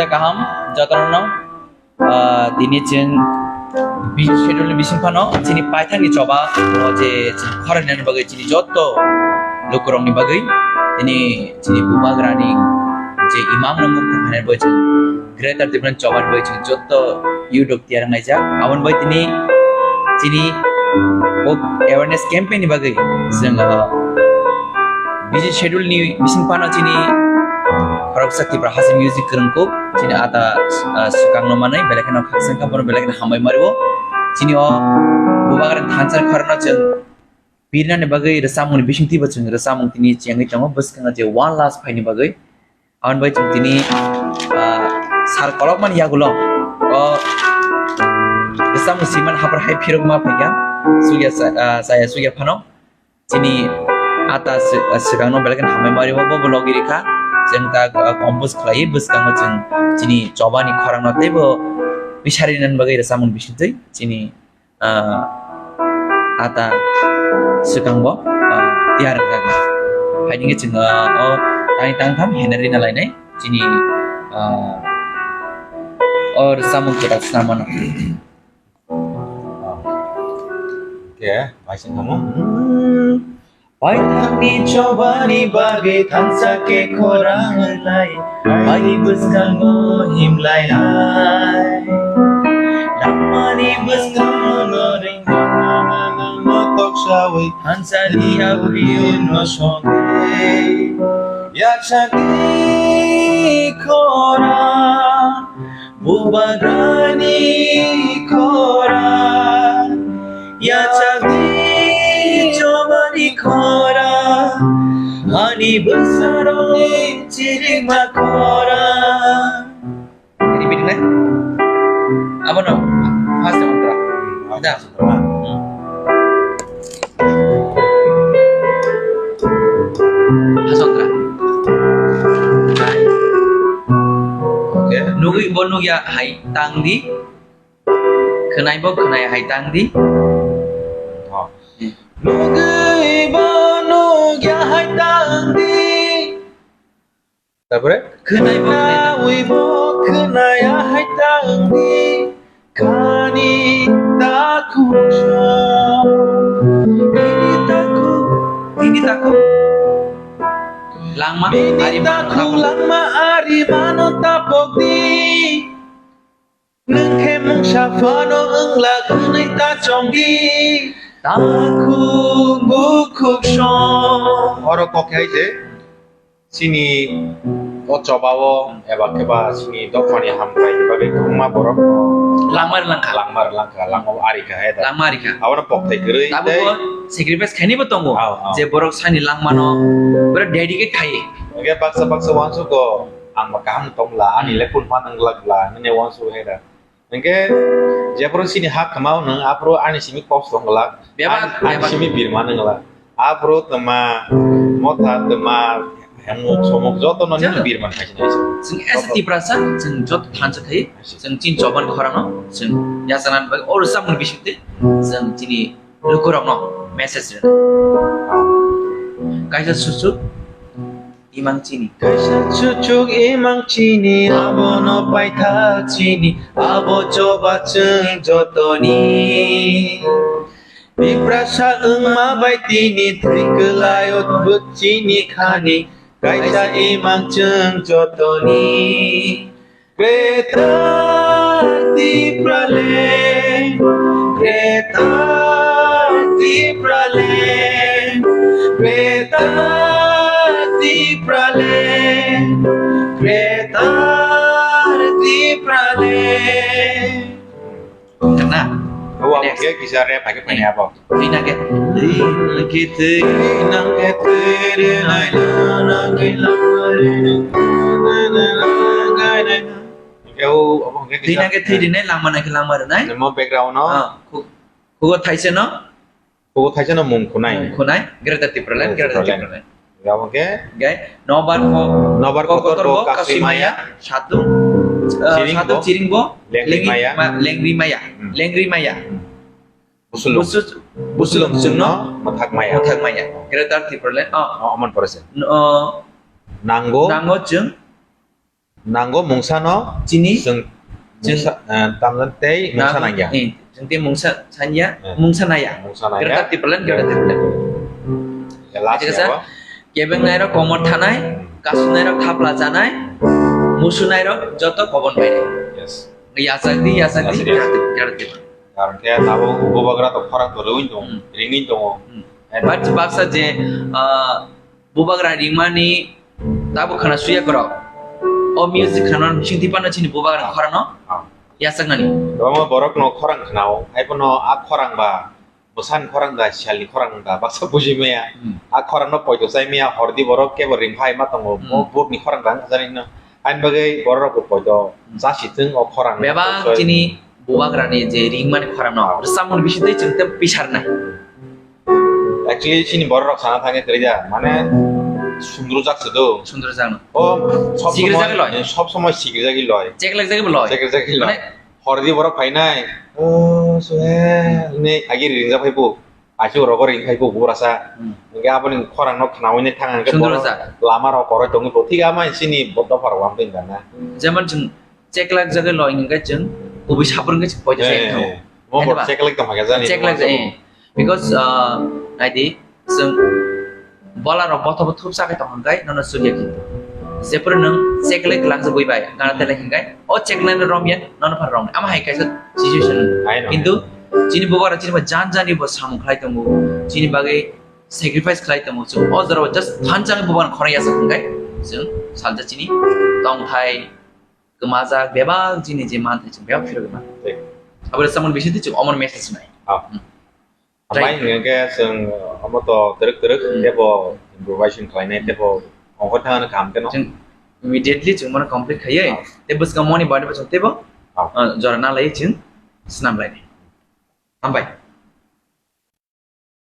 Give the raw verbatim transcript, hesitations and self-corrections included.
Kaham, jotono, ah, tini chwng busy schedule ni bising phano chini paithakni choba o je chini khorang nani bagwi chini jotto lukurokni bagwi tini chini bubagrani je imang no mukti khainani bagwi chini Greater Tipraland choba ni bagwi chini jotto YouTube tiyar wnglaijak. Aboni bai tini chini o awareness campaign ni bagwi chwng, ah, busy schedule ni bising phano chini khoroksa Tipra Hasi music kwrwngkuk chini ata, ah, swkang no manwi belai kheno khakchang kha bono belai kheno hambai mario. Chini o bubagrani thansa khorang no chwng birnani bagwi rwchapmung ni bising twibo chwng rwchapmung tini chengwi tongo bwskango je One Last phaini bagwi. Aboni bai chwng tini, ah, sar kolokmani yagulo o rwchapmung swiman haphar hai phirokma phaikha, sugya cha-, ah, chaya sugya phano. Chini ata sw-, ah, swkangno belai kheno hambai mario bo vlog rikha. Chwng ta, ah, compose khlaiwi bwskango chwng chini chobani khorangno teibo bisari nani bagwi rwchapmung bisingtwi chini ah, ata swkangbo, ah, tiyar wngjak. Hai hwnkhe chwng, ah, o tani tangtham Henry na lainai chini, ah, o rwchapmung kwtal swnam mano. Oke, baising kamu. Paithakni chobani bagwi thansa khe khorang lai, paini bwskango himlai ai. Langmani bwskango no ringma toksawi thansa ni abri no songe. Yachagwi khorang Bubagrani khorang, yachakni chobani khorang, ani bwsarokni chirikma khorang. Repeat nai. Abono first time ontra. Da. Asokra. Nugwi bo nugya hai tang di. Khwnai bo khwnai hai tang di. Nugwi bo nugya hai tang di. Tarpore? Khwnai bo khwnai tang di. Khwnai bo khwnai hai tang di. Khani takhuk song. Tini takhuk, tini takhuk. Langma, bini ari mano takhuk tapok. Langma ari mano tapok di. Nwng khe mungsa phano wngla hwnwi ta chong di. Takhuk bukhuk song. Oro kok hai je. Chini o choba o eba khe ba chini dophani hamkrai ni bagwi kwbangma borok langmar langkha. Langmar langkha, langma ari kha hai da. Langma ari kha. Abono pokthai kwrwi tei sacrifice khainai bo tongo. Ao, ao. Je borok sani langma no borok dedicate khai. Hwnkhe baksa baksa uansuk go ang ba kaham tong la, ani le kun phan wng glak bla, nini uansuk hai da. Hwnkhe jephuru chini ha khama o nwng aphuru ani simi kosto wng glak. Bebak, ani, ani bebak. Simi birman wng glak. Aphuru twma, motha twma, hemuk somuk joto no nini birman khaisini. Chwng as a Tiprasa, chwng joto thansa thai, chwng chini choban khorang no, chwng yachanan bai, o rwchapmung bisingtwi, chwng chini lukurok no message rwna. Kaisa chuchuk, Imang chini. Kaisa chuchuk imang chini, abono paithak chini, abo choba chwng jotoni. Tiprasa wngma bai tini thwi kwlai o bwk chini khani, kaisa imang chwng jotoni. Greater Tipraland, Greater Tipraland, Greater Tipraland, Greater Tipraland. Kana? Hawa next. Kisa rap hai khe phai abo. Twi nang khe, twi nang khe, twi nang khe, twi rinai nang khe, langma rinai nang khe, langma rinai. Hwnkhe o, obo hwnkhe twi nang khe, twi rinai, langma nang khe, langma rinai. Nimo background no. Ah, khu-, khugo thaisa no. Khugo thaisa no mung khunai. Mung khunai, Greater Tipraland, Greater Tipraland. Obo hwnkhe? Hwnkhe nobar ko, nobar kotor bo kasui maya, satung, eh, satung chiring bo lengri maya. Lengri maya. Hmm. Lengri maya. Hmm. Busulung. Busu-, busulung chwngno mwthak maya. Mwthak maya. Greater Tipraland. Oh. Oh, oman pore se. No, nango. Nango chwng. Nango mungsa no chini chwng chwng mungsa, eh, tamjani tei mungsa nangya. Eh, chwng tei mungsa sanya, eh, mungsa naya. Mungsa naya. Greater Tipraland, Greater Tipraland. Ya, last ya, ya, kebeng nairok komor thanai, hmm, kasu nairok thapla janai, musu nairok joto kobon bai. Yes. Yachak di, yachak di, yachak di. Greater Tip-, Greater Tipraland. Karon khe tabuk bubagra to khorang to rwui tongo, hmm, ringui tongo. Hmm. Eh, but baksa je, ah, bubagra ringmani tabuk khana suya korok. O music khana bising tipano chini bubagra khorano, ah, yachaknani. Kwbangma borok no khorang khnao, hai phano a khorang ba bwsani khorang da, sialni khorang da, baksa buji maya. Hmm. A khorang no poito chai maya, hordi borok kebo ring hai ma tongo, hmm, bo bokni khorang da, jani no. Ani bagwi borok rok bo poito, hmm, chasi thung o khorang no. Bebak poito. Chini bubagrani je ringmani khorang no, rwchapmung bisi tei chwng tei pisarnai. Actually, chini borok rok sana thangwi kwrwi da, mane sundru jak se do. Sundru jak no. O sob somoi, sob somoi sikir jagwi loi. Chek lek jagwi loi. Chek lek jagwi loi. Mane hordi borok phainai. O, so, he, ne, agi ringjak phai bo. Achu rogo ring phai bo, bura sa. Hmm. Hingke aboni khorang no khnaui ne thang hingke sundru borok jak. Lama rok koroi tongwi bo. Thik ama chini bo dopha rok wng tong da na. Jemon chwng cheklak jagwi loi hingke chwng kubui sabrwng khe chwng poito se thang. Eh, mo bo cheklak tong hake jani. Cheklak jani. Because, ah, naidi, chwng bola rok bothobo thupsa khe tong hwnkhe nono chukya khe. Jephuru nwng cheklai kwlangsa bui bai gana telai hwnkhe o cheklai no romya nono phan romya. Ama hai kaisa situation. Kintu chini bubagra chini bai jan jani bo samung khlai tongo. Chini bagwi sacrifice khlai tongo. Chwng o jorao just thansa bubagra khorang yachak hwnkhe chwng salsa chini tongthai kwmajak bebak chini je manthai chwng bebak phirogwi mano. Aboni samung bisingtwi chwng omo message nai. Hambai hingke chwng omo to twrwk twrwk tebo improvisation khlainai tebo ongkhor thangani kaham keno. Chwng immediately chwng mano complete khaiye, tei bwskango moni body bo chwng tebo, ah, jora nalai chwng swnam lainai. Hambai.